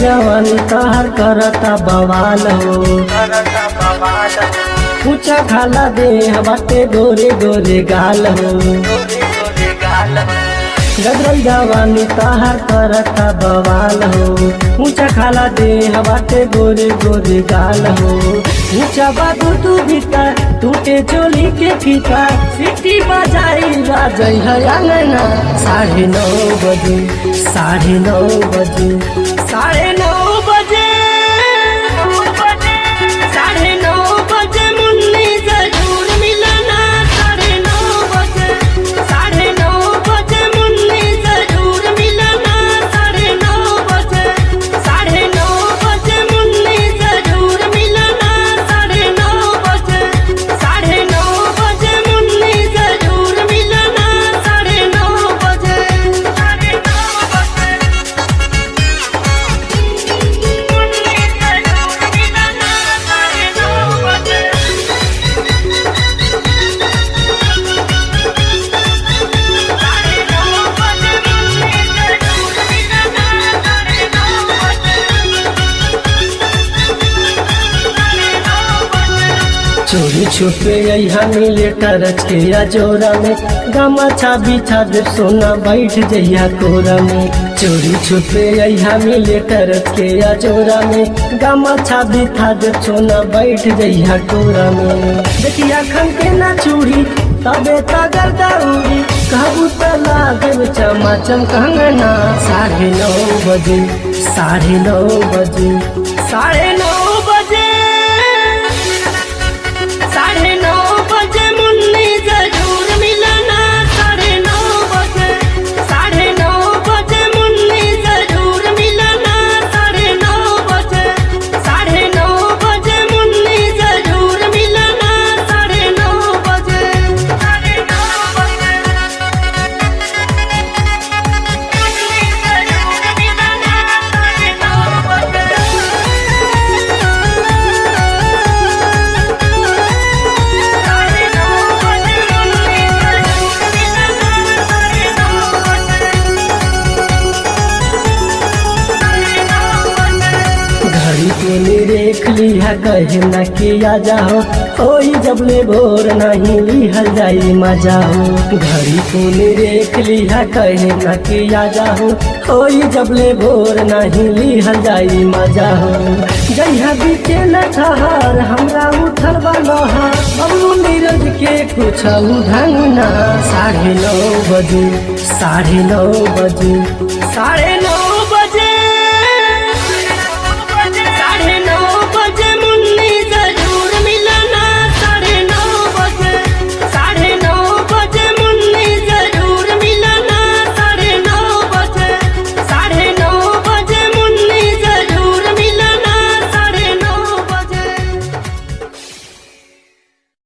जवानी तहर करता बवाल हो। ऊंचा खाला दे बाटे गोरे गोरे गाल हो। गदरल जवानी तहर करता बवाल हो। ऊंचा खाला दे बाटे गोरे गोरे गाल हो। ऊंचा बाबू तू भीतर टूटे चोली के फीता, सिटी बजाई राजई है अंगना। 9:30 बजे, 9:30 बजे, 9:30 बजे, 9:30 बजे मुन्नी जरूर मिलना। 9:30 बजे, 9:30 बजे मुन्नी जरूर मिलना। 9:30 बजे, 9:30 बजे मुन्नी जरूर मिलना। 9:30 बजे, 9:30 बजे मुन्नी जरूर मिलना। 9:30 बजे, 9:30 बजे मुन्नी जरूर मिलना। 9:30 बजे। चोरी छुपे यहाँ मिले टरच के अजोरा में, गमछा बिछा दे सोना बैठ जइया कोरा में। चोरी छुपे यहाँ मिले टरच के अजोरा में, गमछा बिछा दे सोना बैठ जइया कोरा में। देखिया खन के ना चूड़ी तबे तगर दौड़ी, कहबू त लागब चमाचम कंगना। 9:30 बजे, 9:30 बजे, 9:30 बजे, 9:30 बजे मुन्नी जरूर मिलना। 9:30 बजे, 9:30 बजे मुन्नी जरूर मिलना। 9:30 बजे, 9:30 बजे मुन्नी जरूर मिलना। 9:30 बजे, 9:30 बजे मुन्नी जरूर मिलना। 9:30 बजे। घड़ी के निरेख लिहा कहे न किया जाओ, होई जबले भोर नहीं लिहल जाई मजा हो। घड़ी को निरेख लिहा कहे न किया जाओ, होई जबले भोर नहीं लिहल जाई मजा हो। जइहा बीते न ठहर हमरा उठल बलहर, बबलू नीरज के कुछ ढंगना। 9:30 बजे, 9:30 बजे, 9:30।